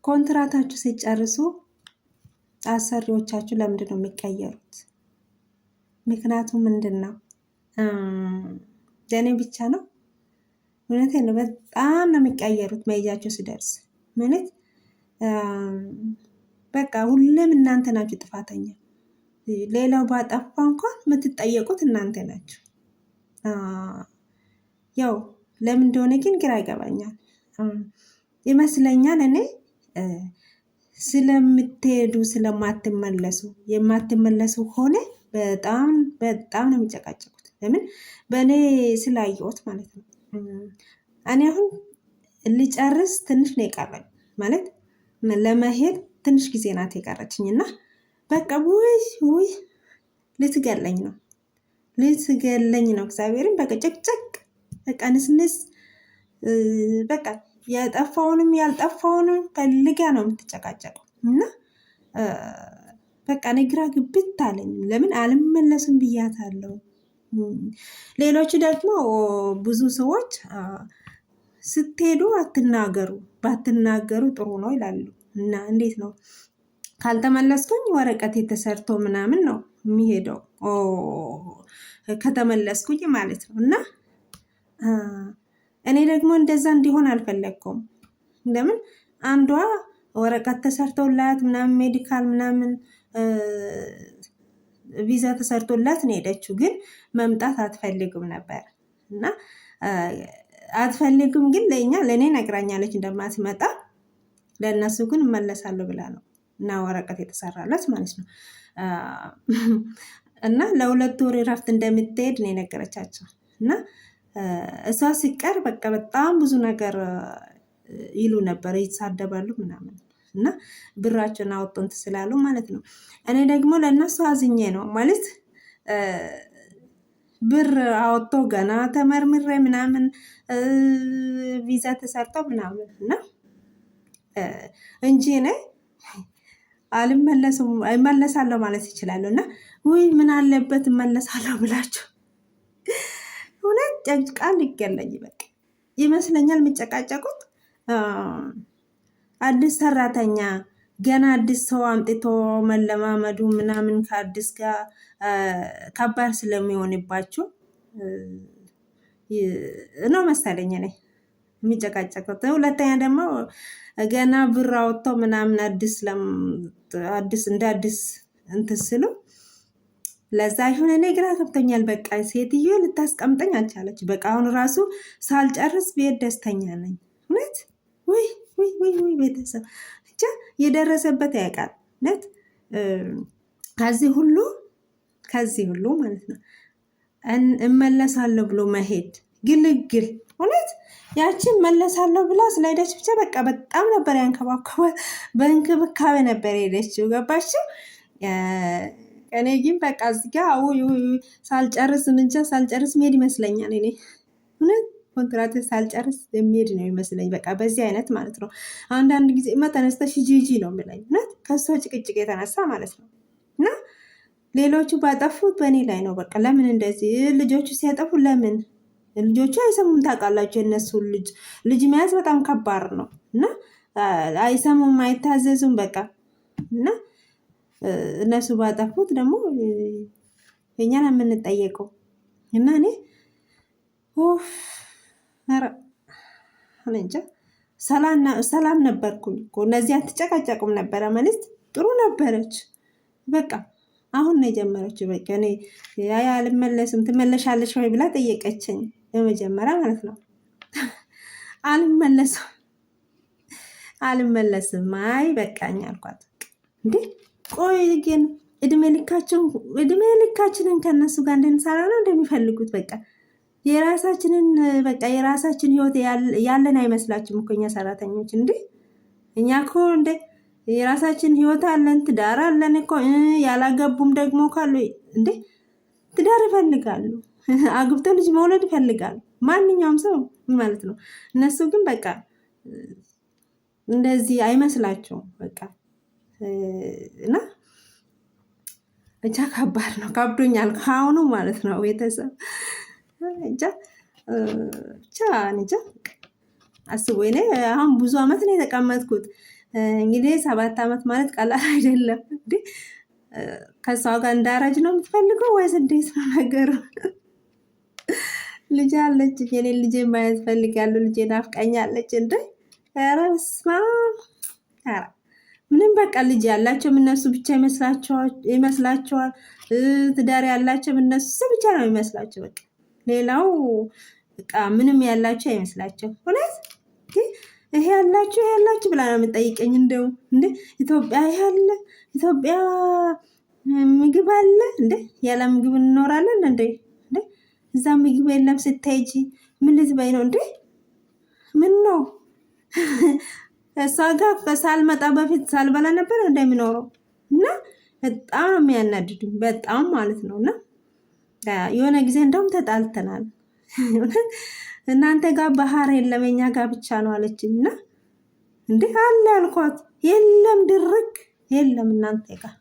ኮንትራታችሁ ሲጨርሱ አሰሪዎቻችሁ ለምንድን ነው የሚቀየሩት? ምክንያቱ ምንድን ነው? ለእኔ ብቻ ነው? እውነቴን ነው። በጣም ነው የሚቀየሩት መሄጃቸው ሲደርስ ማለት በቃ ሁሌም እናንተ ናችሁ ጥፋተኛ። ሌላው ባጠፋ እንኳን የምትጠየቁት እናንተ ናችሁ። ያው ለምን እንደሆነ ግን ግራ ይገባኛል ይመስለኛል እኔ ስለምትሄዱ ስለማትመለሱ የማትመለሱ ከሆነ በጣም በጣም ነው የሚጨቃጨቁት። ለምን በእኔ ስላየሁት ማለት ነው። እኔ አሁን ልጨርስ ትንሽ ነው የቀረኝ ማለት ለመሄድ ትንሽ ጊዜ ናት የቀረችኝ እና በቃ ውይ ውይ ልትገለኝ ነው ልትገለኝ ነው። እግዚአብሔርን በቃ ጭቅጭቅ በቃ ንስንስ በቃ የጠፋውንም ያልጠፋውንም ፈልጋ ነው የምትጨቃጨቀው። እና በቃ እኔ ግራ ግብት አለኝ። ለምን አልመለስም ብያታለሁ። ሌሎቹ ደግሞ ብዙ ሰዎች ስትሄዱ አትናገሩ፣ ባትናገሩ ጥሩ ነው ይላሉ። እና እንዴት ነው ካልተመለስኩኝ ወረቀት የተሰርቶ ምናምን ነው የሚሄደው ከተመለስኩኝ ማለት ነው። እና እኔ ደግሞ እንደዛ እንዲሆን አልፈለግኩም። ለምን አንዷ ወረቀት ተሰርቶላት ምናምን medical ምናምን ቪዛ ተሰርቶላት ነው ሄደችው። ግን መምጣት አትፈልግም ነበር እና አትፈልግም ግን ለእኛ ለእኔ ነግራኛለች እንደማትመጣ፣ ለእነሱ ግን እመለሳለሁ ብላ ነው እና ወረቀት የተሰራላት ማለት ነው። እና ለ2 ወር እረፍት እንደምትሄድ ነው የነገረቻቸው። እና እሷ ሲቀር በቃ በጣም ብዙ ነገር ይሉ ነበር፣ ይሳደባሉ ምናምን እና ብራቸውን አወጡ እንትን ስላሉ ማለት ነው። እኔ ደግሞ ለእነሱ አዝኜ ነው ማለት ብር አወጥቶ ገና ተመርምሬ ምናምን ቪዛ ተሰርቶ ምናምን እና እንጂ እኔ አልመለስም እመለሳለሁ ማለት ይችላለሁ። እና ውይ ምን አለበት እመለሳለሁ ብላችሁ እውነት ጨንቃል ይገለኝ በቃ ይመስለኛል የሚጨቃጨቁት አዲስ ሰራተኛ ገና አዲስ ሰው አምጥቶ መለማመዱ ምናምን ከአዲስ ጋር ከባድ ስለሚሆንባቸው ነው መሰለኝ እኔ የሚጨቃጨቁት። ሁለተኛ ደግሞ ገና ብር አወጥተው ምናምን አዲስ አዲስ እንደ አዲስ እንትን ስሉ ለዛ ይሁን እኔ ግራ ገብቶኛል። በቃ ሴትዮ ልታስቀምጠኝ አልቻለች። በቃ አሁን ራሱ ሳልጨርስ ብሄድ ደስተኛ ነኝ። እውነት ውይ ውይ ውይ ውይ ቤተሰብ ብቻ የደረሰበት ያውቃል። እውነት ከዚህ ሁሉ ከዚህ ሁሉ ማለት ነው እመለሳለሁ ብሎ መሄድ ግልግል እውነት ያችን መለሳለሁ ብላ ስለሄደች ብቻ በቃ በጣም ነበር ያንከባከባት፣ በእንክብካቤ ነበር የሄደችው። ገባችው? እኔ ግን በቃ እዚህ ጋ ውይ ሳልጨርስ እንጃ ሳልጨርስ መሄድ ይመስለኛል። እኔ እውነት ኮንትራት ሳልጨርስ የሚሄድ ነው ይመስለኝ። በቃ በዚህ አይነት ማለት ነው። አንዳንድ ጊዜ ተነስተሽ ጂጂ ነው የሚለኝ እውነት ከእሷ ጭቅጭቅ የተነሳ ማለት ነው። እና ሌሎቹ ባጠፉት በእኔ ላይ ነው። በቃ ለምን እንደዚህ ልጆቹ ሲያጠፉ ለምን ልጆቹ አይሰሙም? ታውቃላችሁ፣ የእነሱ ልጅ ልጅ መያዝ በጣም ከባድ ነው እና አይሰሙም፣ አይታዘዙም። በቃ እና እነሱ ባጠፉት ደግሞ እኛን የምንጠየቀው እና እኔ ኧረ እኔ እንጃ ሰላም ነበርኩኝ እኮ እነዚህ አትጨቃጨቁም ነበረ ማለት ጥሩ ነበረች። በቃ አሁን ነው የጀመረችው። በቃ እኔ አይ አልመለስም ትመለሻለሽ ወይ ብላ ጠየቀችኝ። በመጀመሪያ ማለት ነው አልመለስም አልመለስም አይ በቃኝ አልኳት። እንዴ ቆይ ግን እድሜ ልካችን እድሜ ልካችንን ከእነሱ ጋር እንድንሰራ ነው እንደሚፈልጉት በቃ የራሳችንን በቃ የራሳችን ህይወት ያለን አይመስላችሁም እኮ እኛ ሰራተኞች። እንዴ እኛ እኮ እንደ የራሳችን ህይወት አለን፣ ትዳር አለን እኮ። ያላገቡም ደግሞ ካሉ እንዴ ትዳር ይፈልጋሉ፣ አግብተው ልጅ መውለድ ይፈልጋሉ። ማንኛውም ሰው ማለት ነው። እነሱ ግን በቃ እንደዚህ አይመስላቸውም። በቃ እና ብቻ ከባድ ነው፣ ከብዶኛል ከአሁኑ ማለት ነው ቤተሰብ እንጃ ብቻ እንጃ። አስቡ። እኔ አሁን ብዙ አመት ነው የተቀመጥኩት። እንግዲህ 7 አመት ማለት ቀላል አይደለም። እንዴ ከሷ ጋር እንዳረጅ ነው የምትፈልገው ወይስ እንዴት ነው ነገሩ? ልጅ አለች። የኔ ልጄ ማየት ፈልጋለሁ። ልጄ ናፍቀኛለች። እንዴ ኧረ በስመ አብ! ምንም በቃ ልጅ ያላቸው እነሱ ብቻ ይመስላቸዋል። ትዳር ያላቸው እነሱ ብቻ ነው የሚመስላቸው። በቃ ሌላው በቃ ምንም ያላቸው አይመስላቸው። እውነት ይሄ ያላችሁ ይሄ ያላችሁ ብላ ነው የምጠይቀኝ። እንደው እንደ ኢትዮጵያ ይሄ አለ፣ ኢትዮጵያ ምግብ አለ እንደ ያለ ምግብ እንኖራለን እንዴ? እንዴ እዛ ምግብ የለም ስትሄጂ ምን ልትበይ ነው እንዴ? ምን ነው እሷ ጋር ሳልመጣ በፊት ሳልበላ ነበር እንደሚኖረው እና በጣም ነው የሚያናድዱኝ፣ በጣም ማለት ነው። እና የሆነ ጊዜ እንደውም ተጣልተናል። እናንተ ጋር ባህር የለም የኛ ጋር ብቻ ነው አለችኝ። እና እንዴ አለ አልኳት። የለም ድርቅ የለም እናንተ ጋር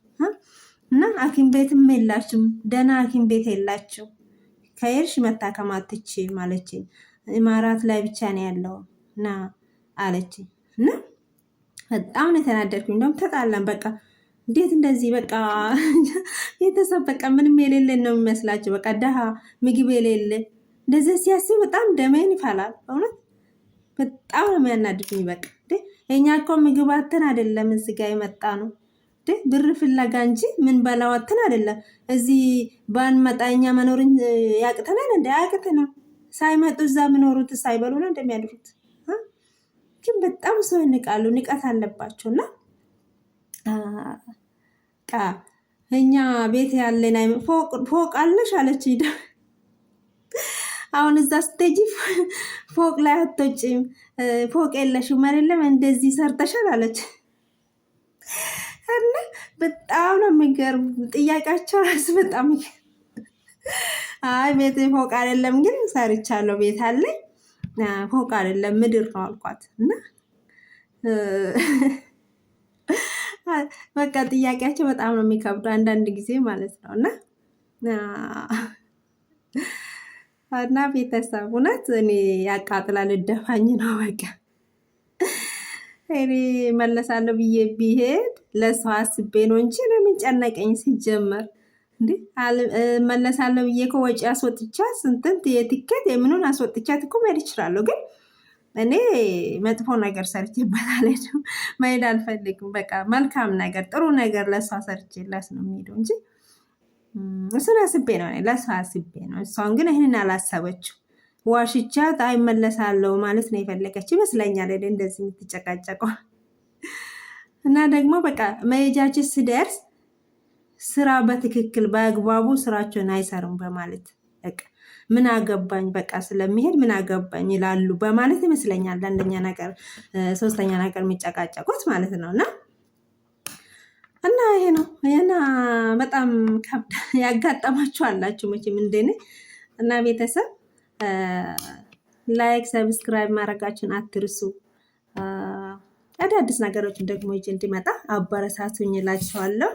እና ሐኪም ቤትም የላችሁም፣ ደህና ሐኪም ቤት የላችሁ፣ ከሄድሽ መታከም አትችይም አለችኝ። ኢማራት ላይ ብቻ ነው ያለው እና አለችኝ። እና በጣም ነው የተናደድኩኝ። እንደውም ተጣላን። በቃ እንዴት እንደዚህ በቃ ቤተሰብ በቃ ምንም የሌለን ነው የሚመስላቸው። በቃ ደሃ ምግብ የሌለ እንደዚህ ሲያስብ በጣም ደሜን ይፈላል። እውነት በጣም ነው የሚያናድዱኝ። በቃ እኛ እኮ ምግብ አተን አይደለም እዚህ ጋር የመጣ ነው ብር ፍለጋ እንጂ ምን በላዋትን አይደለም። እዚህ ባንመጣ እኛ መኖር ያቅተናል እንደ አያቅተናል። ሳይመጡ እዛ ምኖሩት ሳይበሉ ነው እንደሚያድሩት። ግን በጣም ሰው ይንቃሉ፣ ንቀት አለባቸው። እና እኛ ቤት ያለን ፎቅ አለሽ አለች። አሁን እዛ ስትሄጂ ፎቅ ላይ አትወጪም፣ ፎቅ የለሽም አይደለም እንደዚህ ሰርተሻል አለች። እና በጣም ነው የሚገርም ጥያቄያቸው ራሱ በጣም። አይ ቤት ፎቅ አይደለም ግን ሰርቻለሁ፣ ቤት አለኝ፣ ፎቅ አይደለም ምድር ነው አልኳት። እና በቃ ጥያቄያቸው በጣም ነው የሚከብዱ አንዳንድ ጊዜ ማለት ነው። እና ቤተሰብ እውነት እኔ ያቃጥላል፣ ደፋኝ ነው በቃ። እኔ መለሳለሁ ብዬ ቢሄድ ለሰው አስቤ ነው እንጂ እኔ ምን ጨነቀኝ ሲጀመር። እንዴ መለሳለሁ ብዬ እኮ ወጪ አስወጥቻ ስንትንት የትኬት የምኑን አስወጥቻት እኮ መሄድ እችላለሁ። ግን እኔ መጥፎ ነገር ሰርቼበታል መሄድ አልፈልግም። በቃ መልካም ነገር ጥሩ ነገር ለእሷ ሰርቼላት ነው የሚሄደው እንጂ እሱን አስቤ ነው ለእሷ አስቤ ነው። እሷን ግን ይህንን አላሰበችው። ዋሽቻት አይመለሳለሁ ማለት ነው የፈለገች ይመስለኛል። እንደዚህ የምትጨቃጨቀው እና ደግሞ በቃ መሄጃችን ስደርስ ስራ በትክክል በአግባቡ ስራቸውን አይሰሩም በማለት በቃ ምን አገባኝ በቃ ስለሚሄድ ምን አገባኝ ይላሉ በማለት ይመስለኛል። አንደኛ ነገር ሶስተኛ ነገር የሚጨቃጨቁት ማለት ነው። እና ይሄ ነው እና በጣም ከብድ ያጋጠማችሁ አላችሁ መቼም እንደኔ። እና ቤተሰብ like፣ subscribe ማድረጋችሁን አትርሱ። አዳዲስ ነገሮችን ደግሞ ይዤ እንዲመጣ አበረታቱኝ እላችኋለሁ።